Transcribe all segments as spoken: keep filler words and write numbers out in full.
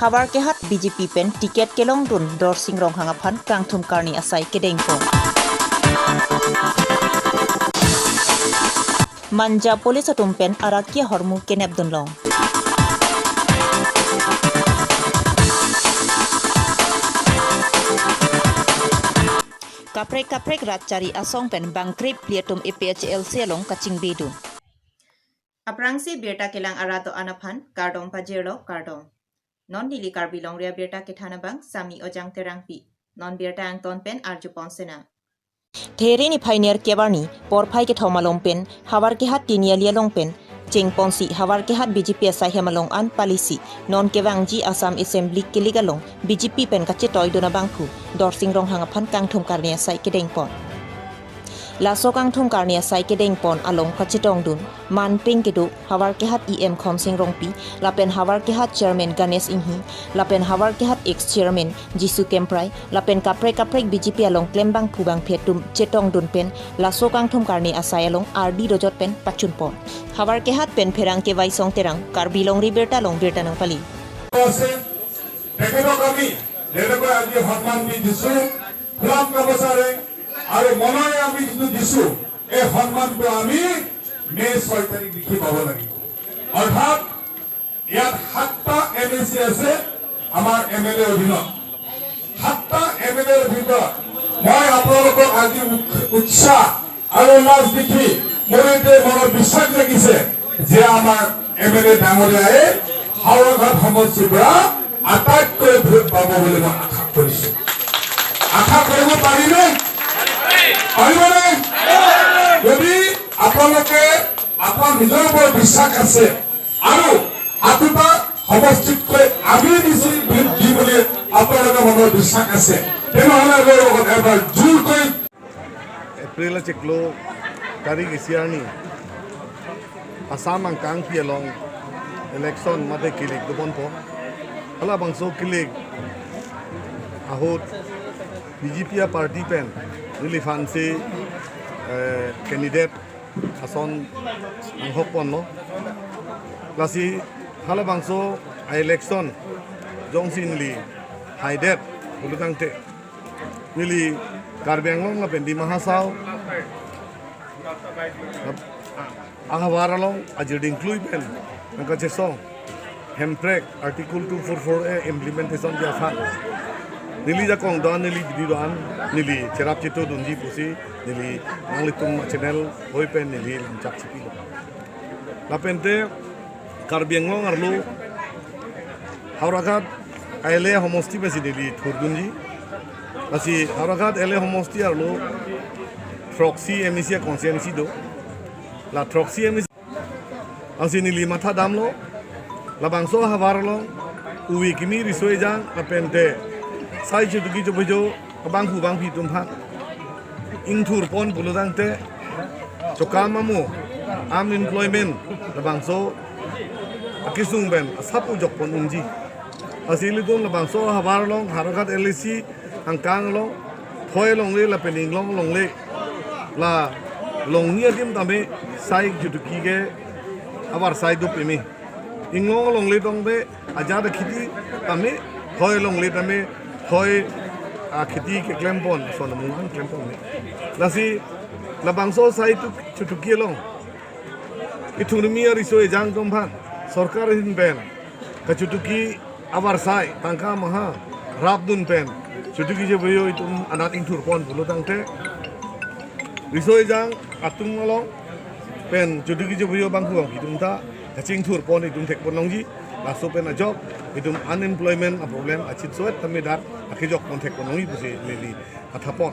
Havarkehat B J P pen ticket kelongdun Dorsing Ronghang aphan kangthum karni asai kedengpon. Manja police atum pen arak ke ahormu kenepdunlong. Kaprek kaprek rat chari asong pen bangkrip phli atum A P H L C along kachingbidun. Aphrangsi birta kelang arat do-an aphan kardom pajirlo, kardom. Non neli Karbi Longri Abirta kethan abang Sami Ojang Terangpi. Non birta angton pen arjupon senang. There niphai nerkep arni porphai kethom along pen Havarkehat Tiniali along pen chengponsi Havarkehat B J P asaihem along an palisi non kevangji Assam Assembly kilik along B J P pen kachetoidun abangphu Dorsing Ronghang aphan kangthum karni asai kedengpon. Laso kangthum karni asai kedengpon along kachetongdun manpeng kedo Havarkehat E M Khonsing Rongpi, lapen Havarkehat Chairman Ganesh Inghi, lapen Havarkehat Ex Chairman Jisu Kemprai, lapen kaprek kaprek B J P along klembangphu bangphi atum chetongdun pen laso kangthum karni asai along ardi dojot pen pachunpon. Havarkehat pen Pherangke Waisong Terang, Karbi Longri Abirta along birta nangpali. আছে, তেখেতক আমি যেনেকৈ আজি সন্মান দি দিছো, ফুলাম গামোচাৰে আৰু মনেৰে আমি যিটো দিছো, এই সন্মানটো আমি মে ছয় তাৰিখ দেখি পাব লাগিব। অৰ্থাৎ ইয়াত সাতটা এম এ চি আছে আমাৰ এম এল এৰ অধীনত। সাতটা এম এল এৰ ভিতৰত মই আপোনালোকক আজি উৎ-, উৎসাহ আৰু উল্লাস দেখি মোৰ এতিয়া মনত বিশ্বাস জাগিছে যে আমাৰ এম এল এ ডাঙৰীয়াই হাওৰাঘাট সমষ্টিৰ পৰা আটাইতকৈ ভোট পাব বুলি মই আশা কৰিছো। আশা কৰিব পাৰিনে? পাৰিবনে? যদি আপোনালোকে আপোনাৰ নিজৰ ওপৰত বিশ্বাস আছে আৰু সাতোটা সমষ্টিতকৈ আমি বেছি ভোট দিম বুলি আপোনালোকৰ মনত বিশ্বাস আছে, তেনেহ'লে মোৰ লগত এবাৰ জোৰকৈ April achiklo tarik isi arni Assam angkangpi along election mate kilik doponpo. Halabangso kilik ahut B J P a party pen neliphansi, eh, candidate ason anghokponlo. Lasi halabangso a-election jongsi neli haidet pulotangte, neli Karbi Anglong lapen Dima Hasao ahavar along ajirding klui pen nangkachesong Hemprek Article two four four A implementation ji aphan neli jakong do-an, neli bidi do-an, neli cherap chetodunji pusi neli nanglitum channel hoi pen neli lamchak chipilo. Lapente Karbi Anglong arlo Howraghat L A homosti pensi neli thurdunji. Lasi Howraghat L A homosti arlo throksi M A C constituency do. La throksi M A C ansi neli matha damlo. Labangso ahavar along uvi kimi riso ejang lapente sai chotuki chophojo abangphu bangphi atum aphan ingthurpon pulotangte chokam amo unemployment labangso akesung pen asap ujokpon unji. Lasi ilitum labangso ahavar along Howraghat L A C angkang along thoi longle lapen inglong longle la longni adim tame sai chotuki ke avarsai do peme. Inglong longle tong be ajat akheti tame, thoi longle tame, thoi akheti keklempon, son amung an klempon me. Lasi labangso sai tu chotuki along kethurmi ariso ejang atum aphan sorkar ahin pen kachotuki avarsai tangka maha rapdun pen chotuki chophojo itum anat ingthurpon pulotangte riso ejang atum along pen chotuki chophojo abangphu bangphi atum ta kachingthurpon itum thekpon longji. Laso pen ajok itum unemployment aproblem achit sowet tame dak akejokpon thekpon longji pusi neli athapon.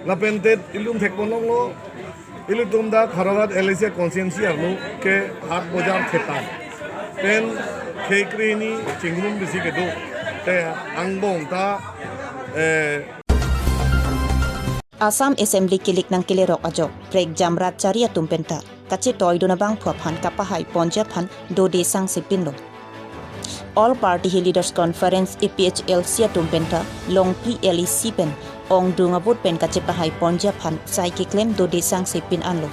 Lapente ilitum thekpon longlo, ilitum dak Howraghat L A C constituency arlo ke hat bojar thetan pen khekri ni chingrum bisi kedo te angbong ta, eh, Assam Assembly kilik nangkelerok ajok prekjam rat chari atum penta kachetoidun abangphu aphan kapahaiponji aphan dode sangsepinlo. All Party Hill Leaders Conference, A P H L C atum penta Longpi L A C pen ongdung abut pen kachepahaiponji aphan sai keklem dode sangsepin anlo.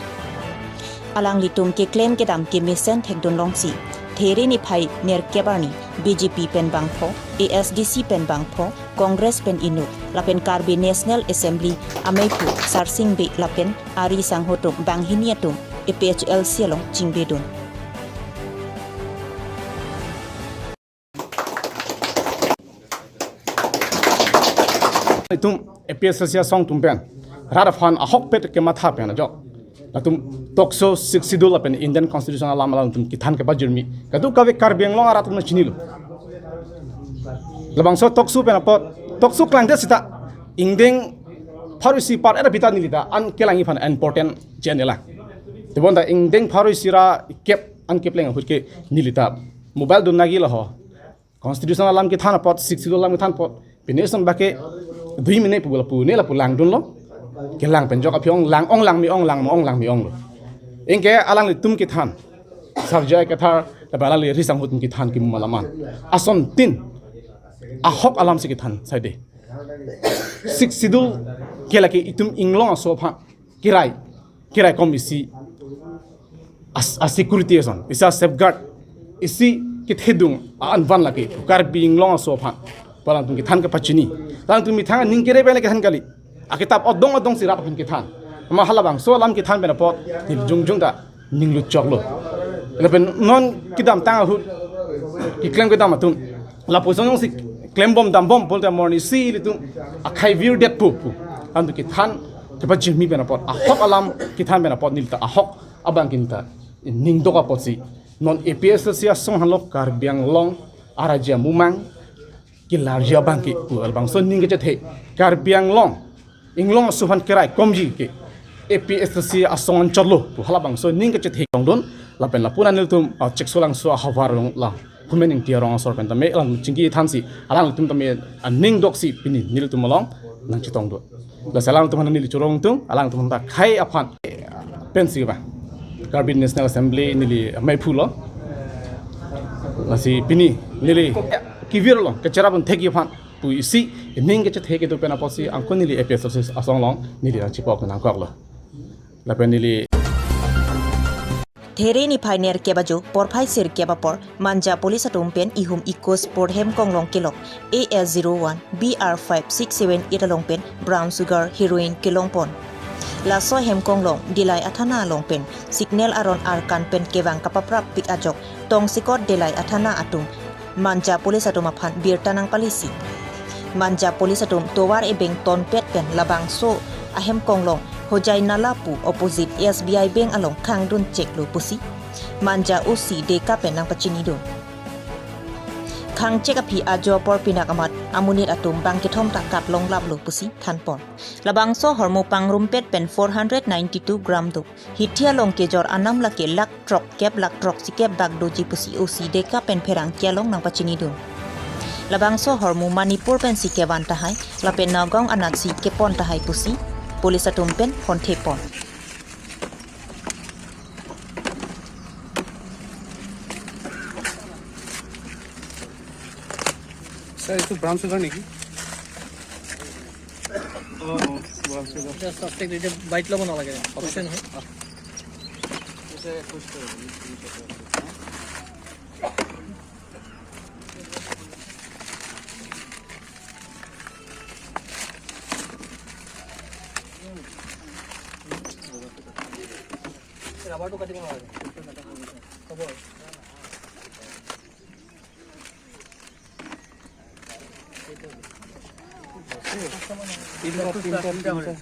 Alanglitum keklem kedam kemesen thekdun longsi There niphai nerkep arni B J P pen bangpho, A S D C pen bangpho, Congress pen inut, lapen Karbi National Assembly ameiphu Sarsing Bey lapen ari sangho atum banghini atum A P H L C along chingbedun. Itum A P H L C asong atum pen rat aphan ahokpet kematha pen ajok, latum tokso Sixth Schedule lapen Indian Constitution alam alangtum kethan kepajirmi kadokave Karbi Anglong arat atum chinilo. Labangso tokso pen apot, tokso klangdet sita ingdeng pharo isi par era bita neli ta an kelang iphan important channel lang. Tebonta ingdeng pharo isi ra kep an kepleng ahut ke neli ta mobile dun nagi laho. Constitution alam kethan apot, Sixth Schedule alam kethan apot, pine son bake dui minute pu lapu ne lapu langdunlo. Kelang pen ajok aphi ong lang, ong lang me ong lang mo ong lang me onglo. Anke alanglitum kethan, Sar J I Kathar lapen alangli ari sangho atum kethan kimu alam an asontin ahok alam si kethan saide. Sixth Schedule ke lake itum inglong aso aphan kerai, kerai kom isi as, a security ason, isi a safeguard, isi kethedung a-anvan lake Karbi Anglong aso aphan pu alangtum kethan kepachini. Alangtum methang aning kere pen le kethan kali. Akitap odong odong si rat aphan kethan. Amat halabangso alam kethan pen apot neli jongjong ta ning lutchoklo. Lapen non kedamtang ahut keklem kedam atum lapuson jongsi klembom dambom pulote morning si ilitum akhai virdetpo pu. Alangtum kethan kepajirmi pen apot, ahok alam kethan pen apot neli ta ahok abang ke neli ta ning dok apotsi non A P H L C asong aphan lo Karbi Anglong araji amumang kelarji abang ke pu labangso ning kechethe, Karbi Anglong inglong aso aphan kerai komji ke A P H L C asong anchotlo pu halabangso ning kechethe tongdun. Lapen lapu-an nelitum, ah, Cheksolangso ahavar along la Khumen Engti arong asor pen tame alang chingki thansi alangtum tame aning doksi pini nelitum along nangchetongdun. Lasi alangtum aphan neli choro-ong tung, alangtum aphan ta khei aphan pensi ba Karbi National Assembly neli ameiphu lo. Lasi pini neli kevirlo, kecherap un thek aphan pu isi ning kechethe kedo pen apotsi angko neli A P H L C asong along neli nangchepok nangkoklo. Lapen neli There niphai nerkep ajo porphai sirkep apor Manja police atum pen ihum Eco Sport hem konglong kelok A S zero one B R five six seven eight along pen brown sugar heroin kelongpon. Laso hem konglong Dillai athana along pen signal aron arkan pen kevang kapaprap pik ajok tongsekot Dillai athana atum Manja police atum aphan birta nangpalisi. Manja police atum tovar ebeng tonpet pen labangso ahem konglong Hojai Nala pu opposite S B I bank along khangdun cheklo pusi Manja O C Deka pen nangpachinidun. Khangchek aphi ajo apor pinak amat amonit atum bang kethom ta katlonglaplo pusi thanpon. Labangso ahormu pangrumpet pen four hundred ninety-two gram do. Hithi along kejor anam lake lakh throkkep lakh throksikep bak doji pusi O C Deka pen pherangke along nangpachinidun. Labangso ahormu Manipur pensi kevan tahai, lapen Nagaon anatsi kepon tahai pusi police atum pen phonthepon. Sir, এইটো brown sugar নেকি? অ, অ, brown sugar. এতিয়া ছাছপেক্ট এতিয়া বাইট ল'ব নালাগে, অপাৰেশ্যন হয়। ৰাবাৰটো কাটিব নালাগে। হ'ব। তিনিটা, তিনিটা, তিনিটা।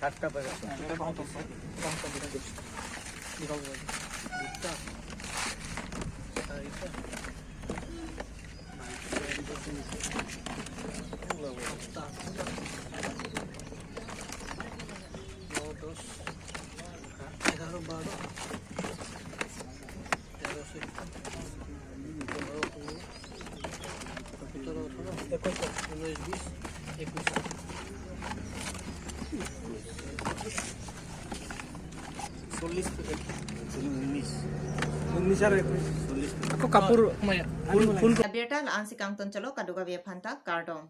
এঘাৰ, বাৰ, তেৰ, চৈধ্য, পোন্ধৰ, ষোল্ল, সোতৰ, ওঠৰ, একৈছ, ঊনৈছ, বিছ, একৈছ। চল্লিছ পেকেট। ঊনৈছ। ঊনৈছ আৰু একৈছ। চল্লিছ পেকেট। আকৌ কাপোৰ সোমাই। ফুল, ফুল। Birta la-ansi kangton chalo, kadokave aphanta kardom.